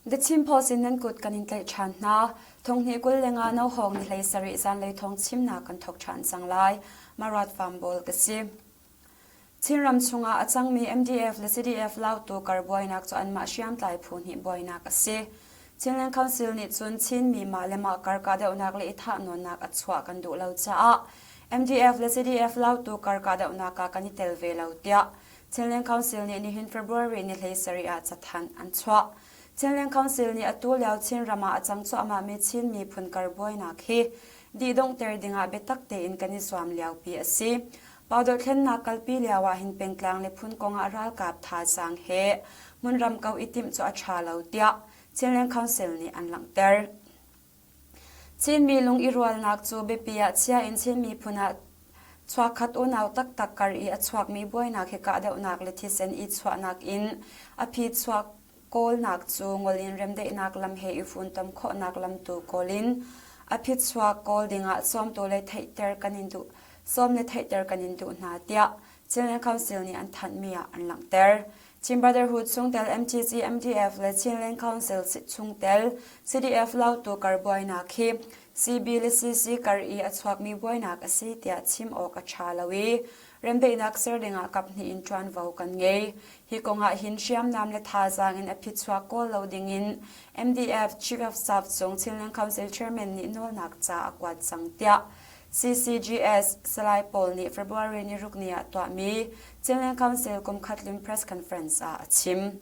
The Chin Post in nan kut kan in tlaih ṭhan hna. Thonghnih 25 no hawng ni 17 zanlei thawng chimnak kan thawk ṭhan cang lai. Marat Fambol ka si. Chinram chungah a cangmi MDF le CDF lautu kar buainak cu anmah hriamtlai phu hnih buainak a si. Chinland Council nih cun Chinmi mah le mah kar kahdohnak le i thahnawnnak a chuah kan duh lo caah MDF le CDF lautu kar kahdohnak ah kan i tel ve lo tiah Chinland Council nih nihin February ni 17 ah cathanh an chuah. Chinland Council nih atu lio Chinram ah a cang cuahmahmi Chin miphun kar buainak hi dihdonghter dingah biatak tein kan i zuam liopi a si. Pau dohthlennak kalpi lio ah hin pengtlang le phun kongah ralkap thazaang he hmunram kau i timh cu a ṭha lo tiah Chinland Council nih an langhter. Chinmi lung i rualnak cu biapi ah chia in Chin miphun ah chuakkhat unau taktak kar i a chuakmi buainak hi kahdohnak le thisen i chuahnak in a phi chuak kawlnak cu ngol in remdaihnak lam he i funtom khawhnak lam tu kawl in a phichuak kawl dingah sawmtu le theihter kan in duh sawm le theihter kan in duh hna tiah Chinland Council nih an thanhmi ah an langhter. Chin Brotherhood chungtel MTC, MDF le Chinland Council chungtel CDF Lautu kar buainak hi CB le CC kar i a chuakmi buainak a si tiah chim awk a ṭha lo i remdaihnak ser dingah kaphnih in ṭuanvo kan ngei. Hi kongah hin hriamnam le thazaang in a phichuak kawl lo dingin MDF Chief of Staff cung Chinland Council Chairman nih nawlnak ca a kuat cang tiah CCGS Salai pawl nih February ni ruk ni ah tuahmi Chinland Council kumkhat lim press conference ah a chim.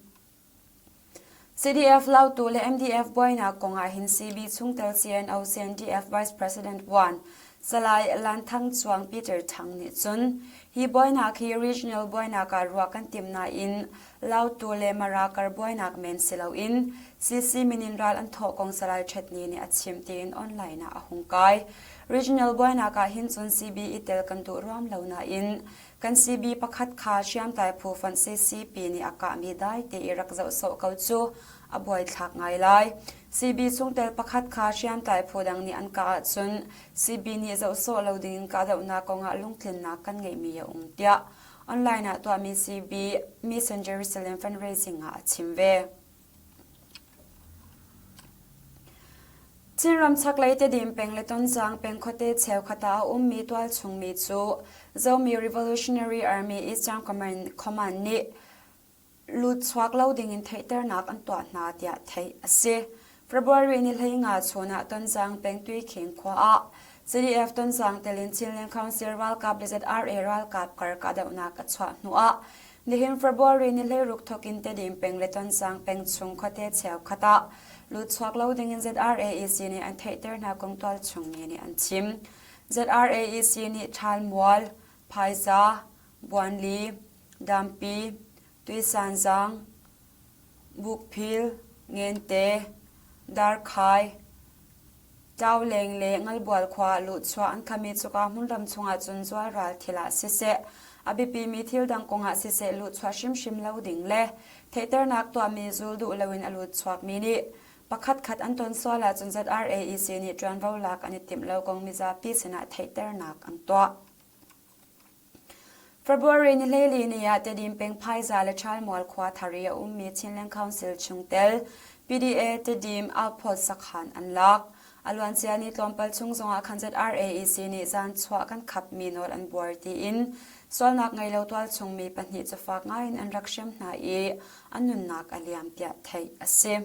CDF Lautu le MDF buainak kongah hin CB chungtel CNO CNDF Vice President 1 Salai Lan Thang Chuang Peter Thang nih cun hi buainak hi regional buainak ah ruah kan tim nain Lautu le Mara kar buainak men si loin CC minin ral an thawh kong Salai Ṭhet Ni nih a chim tiin online ah a hung kai. Regional buainak ah hin cun CB i tel kan duh ruam lo nain Kan CB pakhat kha hriamtlai phu fonh CCP nih a kahmi dai te i rak zoh sawh ko cu a buaithlak ngai lai. CB chungtel pakhat kha hriamtlai phu dang nih an kah ahcun CB nih zoh sawh lo dingin kahdohnak kongah lungtlinnak kan ngeihmi a um tiah online ah tuahmi CB Mission Jerusalem fundraising ah a chim ve. Chinram chaklei Tedim peng le Tonzang peng khuate cheukhat ah a ummi tualchungmi cu Zomi Revolutionary Army Eastern Command nih lutchuak lo dingin theihternak an tuah hna tiah theih a si. February ni 15 chun ah Tonzang peng Tuikhing khua ah CDF Tonzang telin Chinland Council ralkap le ZRA ralkap kar kahdohnak a chuah hnuah Nihin February ni 16 thawk in Tedim peng le Tonzang peng chung khuate cheukhat ah lutchuak lo dingin ZRAEC nih an theihter hna kong tualchung mi nih an chim. ZRAEC nih Ṭhalmual, Phaiza, Buanli, Dampi, Tuisanzang, Bukphil, Ngente, Darkhai, Ṭauleng le Ngalbual khua ah luhchuah an khami cuka hmunram chungah cun zualral thil ah siseh, a biapimi thil dang kongah siseh luhchuah hrimhrim lo ding le theihternak tuahmi zul duh loin a lutchuakmi nih pakhatkhat an ton sual ahcun ZRAEC nih ṭuanvo lak an i timh lo kong mizapi sinah theihternak an tuah. February ni 14 ni ah Tedim peng Phaiza le Ṭhalmual khua thar i a ummi Chinland Council chungtel PDA Tedim outpost sakhan an lak. A luancia ni tlawmpal chung zongah khan ZRAEC nih zan chuah kan khapmi nawl an buar tiin sualnak ngei lo tualchung mi pahnih cu fak ngaiin an rak hrem hna i an nunnak a liam tiah theih a si.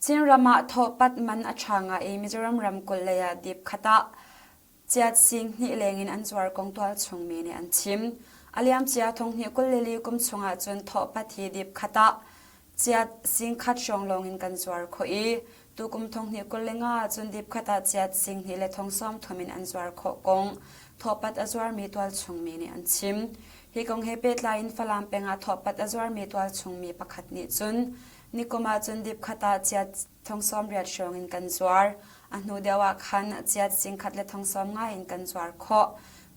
Chinram ah thawhpat man a ṭha ngai i Mizoram ramkulh lei ah dip khat ah chiat sing hnih leng in an zuar kong tualchung mi nih an chim. A liamcia thonghnih 24 kum chung ahcun thawhpat hi dip khat ah chiat sing khat hrawng lawng in kan zuar khawh i tukum thonghnih 25 ahcun dip khat ah chiat sing hnih le thong sawm thum in an zuar khawh kong thawhpat a zuarmi tualchung mi nih an chim. Hi kong he pehtlai in Falam peng ah thawhpat a zuarmi tualchung mi pakhat nih cun Nikum ahcun dip khat ah chiat thong sawm riat hrawng in kan zuar. A hnu deuh ah khan chiat sing khat le thong sawm nga in kan zuar khawh.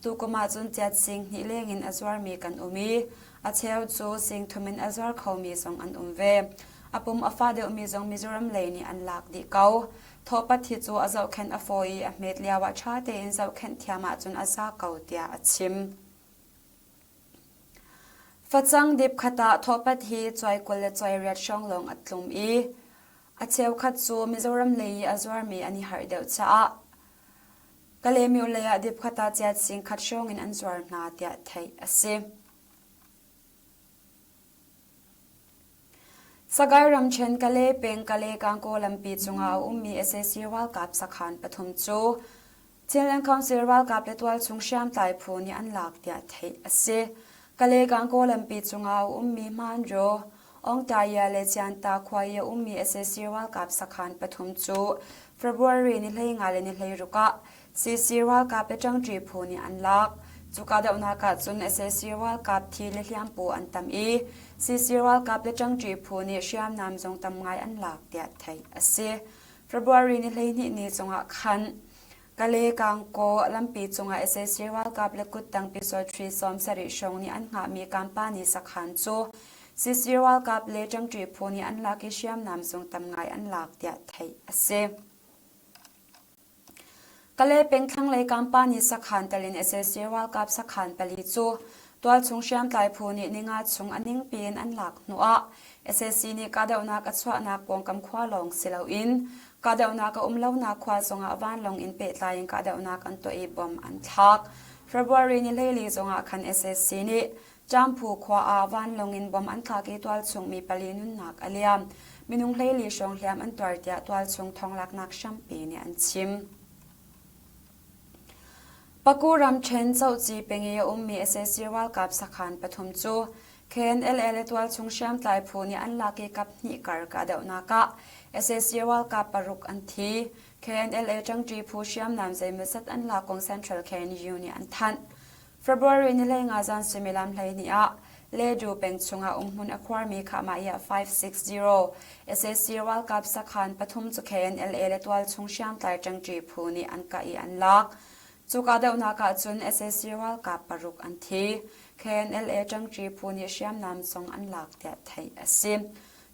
Tukum ahcun chiat sing hnih leng in a zuarmi kan um i a cheu cu sing thum in a zuar khomi zong an um ve. A pum a fa deuhmi zong Mizoram lei nih an lak dih ko. Thawhpat hi cu a zohkhenh a fawi i a hmet lio ah ṭha tein zohkhenh thiam ahcun a za ko tiah a chim. Facang dip khat ah thawhpat hi cuai 20 le cuai riat hrawng lawng a tlum i a cheukhat cu Mizoram lei i a zuarmi an i harh deuh caah Kalaymyo lei ah dip khat ah ciat sing khat hrawng in an zuar hna tiah theih a si. Sagaing ramṭhen Kalay peng Kalay Kangkaw lampi cungah a ummi sac ralkap sakhan pathum cu Chinland Council ralkap le tualchung hriamtlai phu nih an lak tiah theih a si. Kalay Kangkaw lampi cungah a ummi Hmanraw, Ongtaya le Cianta khua i a ummi sac ralkap sakhan pathum cu February ni 15 le ni 16 ah CC ralkap le ṭangṭi phu nih an lak. Cu kahdohnak ahcun sac ralkap thi le hliampu an tam i CC ralkap le ṭangṭi phu nih hriamnam zong tam ngai an lak tiah theih a si. February ni 12 ni cungah khan Kale Kangkaw lampi cungah sac ralkap le kuttang pyusawṭhi 70 hrawng nih an hngahmi kampani sakhan cu CC ralkap le ṭangṭi phu nih an lak i hriamnam zong tam ngai an lak tiah theih a si. Kalay peng thlanglei kampani sakhan tel in sac ralkap sakhan pali cu tualchung hriamtlai phu nih ninga chung a ningpi in an lak hnuah sac nih kahdohnak a chuahnak pawngkam khua lawng si loin kahdohnak a um lonak khua zongah vanlawng in pehtlai in kahdohnak an tuah i bom an thlak. February ni 14 zongah khan sac nih Camphu khua ah vanlawng in bom an thlak i tualchung mi pali nunnak a liam. Minung 14 hrawng hliam an tuar tiah tualchung thawnglaknak hrampi nih an chim. Paku ramṭhen Cohci peng i a ummi sac ralkap sakhan pathum cu KNLA le tualchung hriamtlai phu nih an lak i kap hnih kar kahdohnak ah sac ralkap paruk an thi. KNLA ṭangṭi phu hriamnam zeimawzat an lak kong Central KNU nih an thanh. February ni 15 zan suimilam 12 ah Ledu peng chungah umhmun a khuarmi Khahmah 560 sac ralkap sakhan pathum cu KNLA le tualchung hriamtlai ṭangṭi phu nih an kah i an lak. Cu kahdohnak ahcun sac ralkap paruk an thi. KNLA ṭangṭi phu nih hriamnam zong an lak tiah theih a si.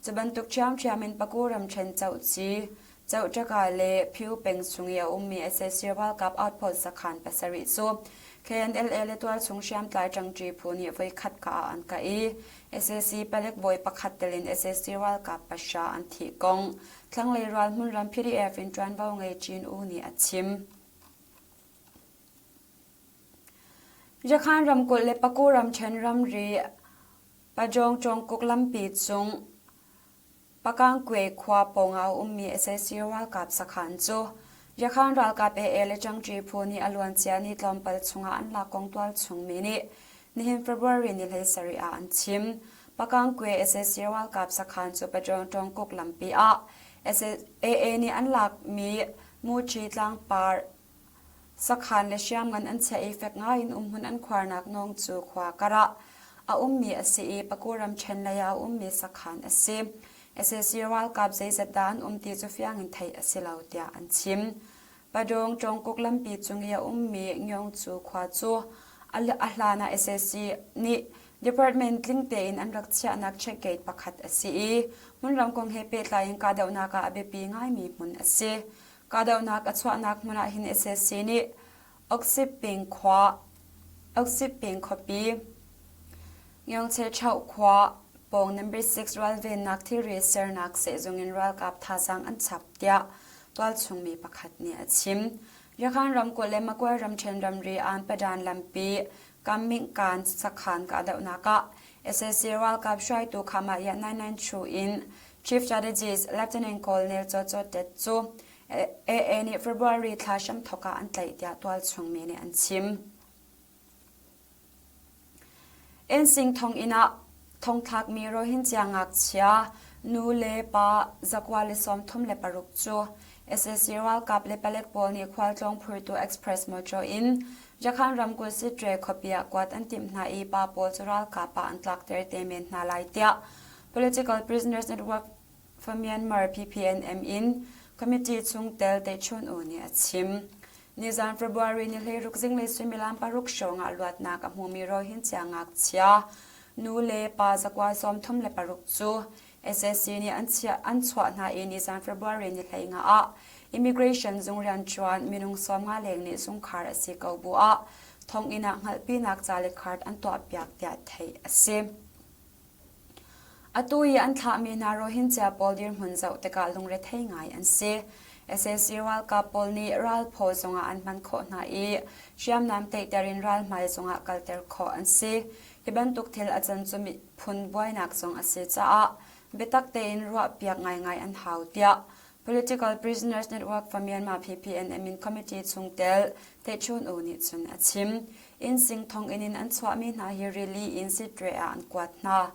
Cu bantuk ṭhiamṭhiam in Paku ramṭhen Cohci, Cohṭaka le Phyu peng chung i a ummi sac ralkap outpost sakhan pasarih cu KNLA le tualchung hriamtlai ṭangṭi phu nih voikhat ka ah an kah i sac palek bawi pakhat tel in sac ralkap pahra an thih kong thlanglei ral hmunram PDF in ṭuanvo ngei Chin U nih a chim. Yakhan ramkulh le Paku ramṭhen ramri Pajong Cawngkuk lampi cung Pakangkwe khua pawngah a ummi sac ralkap sakhan cu Yakhan ralkap AA le Ṭangṭi phu nih a luancia ni tlawmpal chungah an lak kong tualchung mi nih nihin February ni 17 ah an chim. Pakangkwe sac ralkap sakhan cu Pajong Tawngkuk lampi ah AA nih an lakmi Muṭhi tlangpar Sakhan le hriamngan an chiah i fek ngaiin umhmun an khuarnak nawng cu khua karah a ummi a si i Paku ramṭhen lei ah a ummi sakhan a si. Sac ralkap zeizat dah an um ti cu fiang in theih a si lo tiah an chim. Padawng Ṭawngkuk lampi cung i a ummi Ngyongcu khua cu a hlan ah sac nih department tling tein an rak chiahnak check gate pakhat a si i hmunram kong he pehtlai in kahdohnak ah a biapi ngaimi hmun a si. Kahdohnak a chuahnak hmun ah hin sac nih Oksiping khua, Oksiping khuapi, Ngyongchechoh khua pawng number 6 ralvennak thilri sernak sehzung in ralkap thazaang an chap tiah tualchung mi pakhat nih a chim. Yakhan ramkulh le Magway ramṭhen ramri Anpadan lampi Kammingkan sakhan kahdohnak ah sac ralkap hruaitu Khamah 992 in Chief Strategist Lieutenant Colonel Cho Cho Tet cu AA nih February thla hramthawk ah an tlaih tiah tualchung mi nih an chim. Ensing thonginn ah thongthlakmi Rohingya ngakchia nu le pa 136 cu sac ralkap le palek pawl nih khualtlawng phurtu express motor in Yakhan ramkulh Sitre khuapi ah kuat an timh hna i pa pawl cu ralkap ah an tlakter te men hna lai tiah Political Prisoners Network for Myanmar PPNM in committee chungtel Techun U nih a chim. Nizan February ni 16 zinglei suimilam paruk hrawng ah luatnak a hmumi Rohingya ngakchia nu le pa 136 cu SAC nih an chiah an chuah hna i nizan February ni 15 ah immigration zung rianṭuan minung 50 leng nih zungkhar a si ko bu ah thonginn ah hngalhpinak ca le card an tuahpiak tiah theih a si. Atu i an thlahmi hna Rohingya pawl dirhmun zoh tikah lungrethei ngai an si. Sac ralkap pawl nih ralphaw zongah an hman khawh hna i hriamnam tlaihter in ralhmai zongah kalter khawh an si. Hi bantuk thil a can cu miphun buainak zong a si caah biatak tein ruahpiak ngaingai an hau tiah Political Prisoners Network for Myanmar PPNM in committee chungtel Techun U nih cun a chim. Innsing thonginn in an chuahmi hna hi rili in Sittwe ah an kuat hna.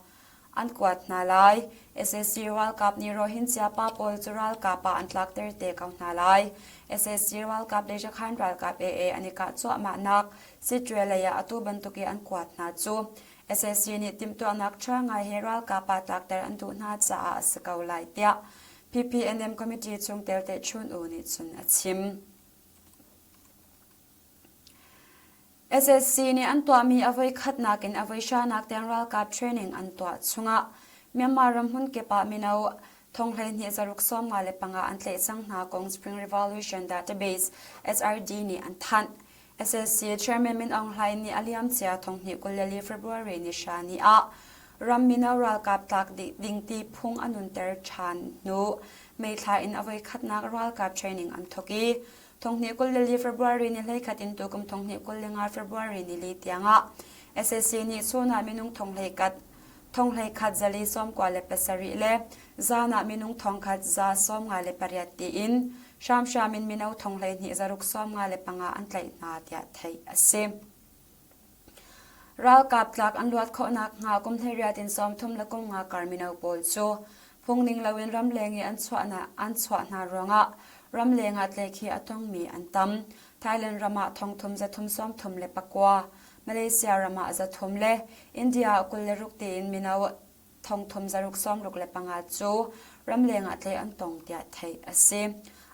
An kuat hna lai. Sac ralkap nih Rohingya pa pawl cu ralkap ah an tlakter te ko hna lai. Sac ralkap le Rakhine ralkap AA an i kah cuahmahnak Sittwe lei ah atu bantuk i an kuat hna cu sac nih timhtuahnak ṭha ngai he ralkap ah tlakter an duh hna caah a si ko lai tiah PPNM committee chungtel Techun U nih cun a chim. SSC nih an tuahmi a voikhatnak in a voihranak tiang ralkap training an tuah chungah Myanmar ram hmunkip ah mino thonghleihnih zaruk 55 an tlaih cang hna kong Spring Revolution Database SRD nih an thanh. SSC Chairman Min Aung Hlaing nih a liamcia thonghnih 24 February ni hra ni ah ram mino ralkap tlak ding ti phung a nunter ṭhan hnu May thla in a voikhatnak ralkap training an thawk i thonghnih 24 February ni hleikhat in tukum thonghnih 25 February ni li tiangah SSC nih chun ah minung thonghlei thonghlei khat zali 97 le zan ah minung thongkhat za 58 tiin hramhram in mino thonghleihnih zaruk 55 an tlaih hna tiah theih a si. Ralkap tlak an luat khawhnak hnga kum 18 in 30 le kum nga kar mino pawl cu phungning loin ramleng i an chuah an chuah hna ruangah ramleng ah tlek hi a tongmi an tam. Thailand ram ah thongthum zathum 39, Malaysia ram ah 300 le India ah 26 tiin mino thongthum zaruk 65 cu ramleng ah tlaih an tong tiah theih a si.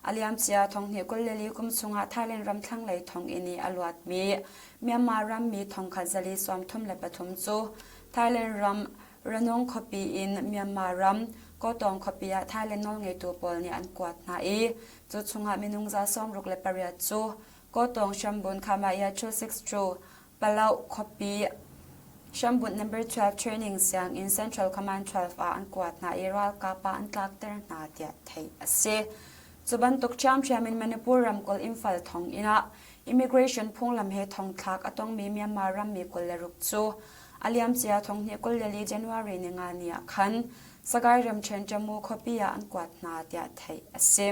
A liamcia thonghnih 24 kum chungah Thailand ram thlanglei thonginn i a luatmi Myanmar rammi thongkhat zali 33 cu Thailand ram Ranong khuapi in Myanmar ram Kawtawng khuapi ah Thailand nawlngeitu pawl nih an kuat hna i cu chungah minung za 68 cu Kawtawng Shambun Khamaya 262 Palau khuapi hrambunh number 12 training sianginn Central Command 12 ah an kuat hna i ralkap ah an tlakter hna tiah theih a si. Cu bantuk ṭhiamṭhiam in Manipur ramkulh Imphal thonginn ah immigration phunglam he thongthlak a tongmi Myanmar rammi 26 cu a liamcia thonghnih 24 January ninga ni ah khan Sagaing ramṭhen Tamu khuapi ah an kuat hna tiah theih a si.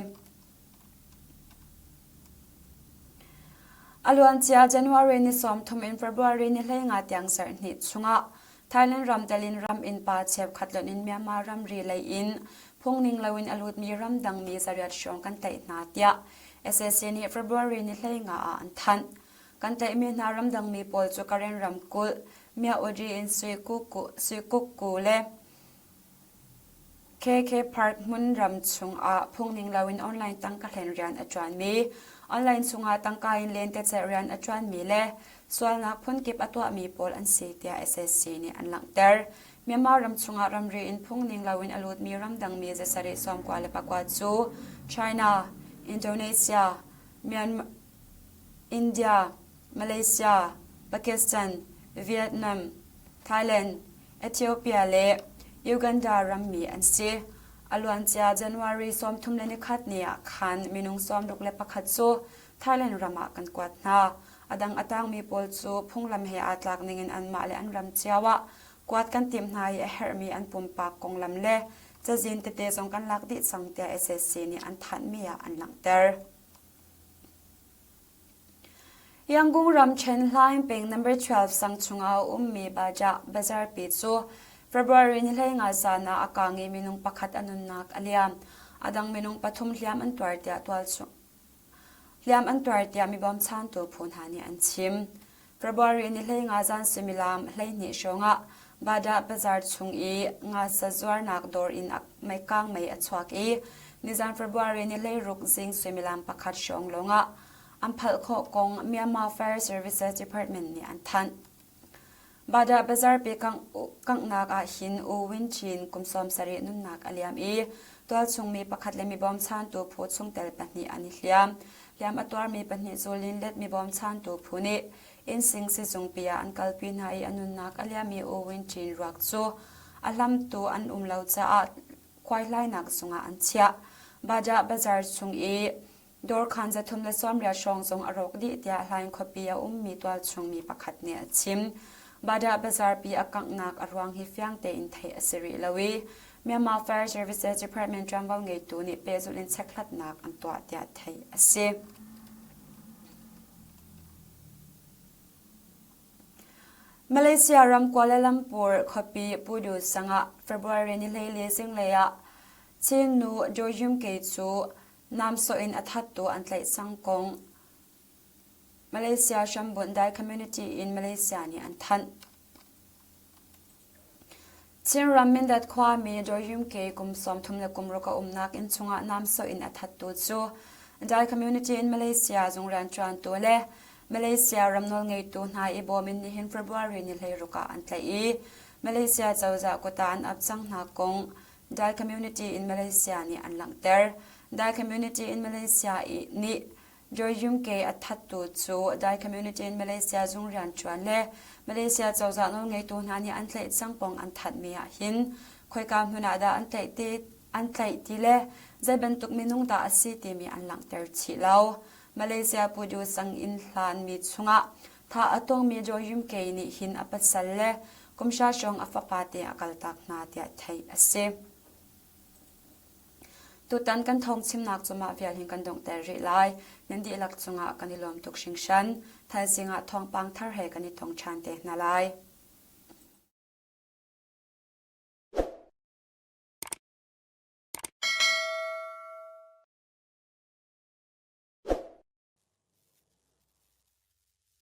A luancia January ni 30 in February ni 15 tiang zarhhnih chungah Thailand ram tel in ram innpa cheukhat lonh in Myanmar ramri lei in phungning loin a lutmi ramdangmi zariat hrawng kan tlaih hna tiah sac nih February ni 15 ah an thanh. Kan tlaihmi hna ramdangmi pawl cu Karen ramkulh Myawaddy in Suikukku le KK Park hmunram chungah phungning loin online tangka hlen rian a ṭuanmi, online chungah tangka in lentecelh rian a ṭuanmi le sualnak phunkip a tuahmi pawl an si tiah sac nih an langhter. Myanmar ram chungah ramri in phungning loin a lutmi ramdangmi zasarih 94 cu China, Indonesia, Myanmar, India, Malaysia, Pakistan, Vietnam, Thailand, Ethiopia le Uganda rammi an si. A luancia January 31 ni ah khan minung 61 cu Thailand ram ah kan kuat hna. A dang a tangmi pawl cu phunglam he aa tlak ningin anmah le an ram cio ah kuat kan timh hna i a herhmi an pumpak konglam le cazin tete zong kan lak dih cang tiah sac nih an thanhmi ah an langhter. Yangon ramṭhen Hlaing peng number 12 sang chungah a ummi Baja bazarpi cu February ni 15 zan ah a kaang i minung pakhat a nunnak a liam. A dang minung pathum hliam an tuar tiah tualchung hliam an tuar tiah mi bawmchantu phu hna nih an chim. February ni 15 zan suimilam 12 hrawngah Bada bazar chung i ngasa zuarnak dawr in meikang mei a chuak i nizan February ni 16 zing suimilam pakhat hrawng lawngah an phalh khawh kong Myanmar Fire Services Department nih an thanh. Bada bazarpi kanghnak ah hin U Win Chin kum 70 nunnak a liam i tualchung mi pakhat le mi bawmchantu phu chungtel pahnih an i hliam. Hliam a tuarmi pahnih cu Linlet mi bawmchantu phu nih innsing sizungpi ah an kalpi hna i a nunnak a liammi U Win Chin ruak cu A hlamtu an um lo caah khuaihlainak zungah an chiah. Badah Bazar chung i dawrkhan 390 hrawng zong a rawk dih tiah Hlaing khuapi a ummi tualchung mi pakhat nih a chim. Badah Bazarpi a kanghnak a ruang hi fiang tein theih a si rih lo i Myanmar Fire Services Department ṭuanvo ngeitu nih pehzulh in chekhlatnak an tuah tiah theih a si. Malaysia ram Kuala Lumpur khuapi Pudu sang ah February ni 14 zinglei ah Chin nu Joyum Kei cu namsawh in a thattu an tlaih cang kong Malaysia hrambunh Dai Community in Malaysia nih an thanh. Chinram Mindat khuami Dawhyum Ke kum 36 a umnak inn chungah namsawh in a thattu cu Dai Community in Malaysia zung rianṭuantu le Malaysia ram nawlngeitu hna i bawm in nihin February ni 16 ah an tlaih i Malaysia cozah kut ah an ap cang hna kong Dai Community in Malaysia nih an langhter. Dai Community in Malaysia nih Joyum Ke a thattu cu Dai Community in Malaysia zung rianṭuan le Malaysia cozah nawlngeitu hna nih an tlaih cang kong an thanhmi ahhin khoika hmun ah dah an tlaih ti an tlaih ti le zei bantuk minung dah a si timi an langhter chih lo. Malaysia Pudu sang inn hlanmi chungah thah a tongmi Joyum Ke nih hin a pasal le kumhra hrawng a fapa te a kaltak hna tiah theih a si. Tutan kan thawngchimnak cu mah vial hin kan donghter rih lai. Nan dihlak cungah kan i lawm tuk hringhran. Thaizing ah thawngpang thar he kan i tong ṭhan te hna lai.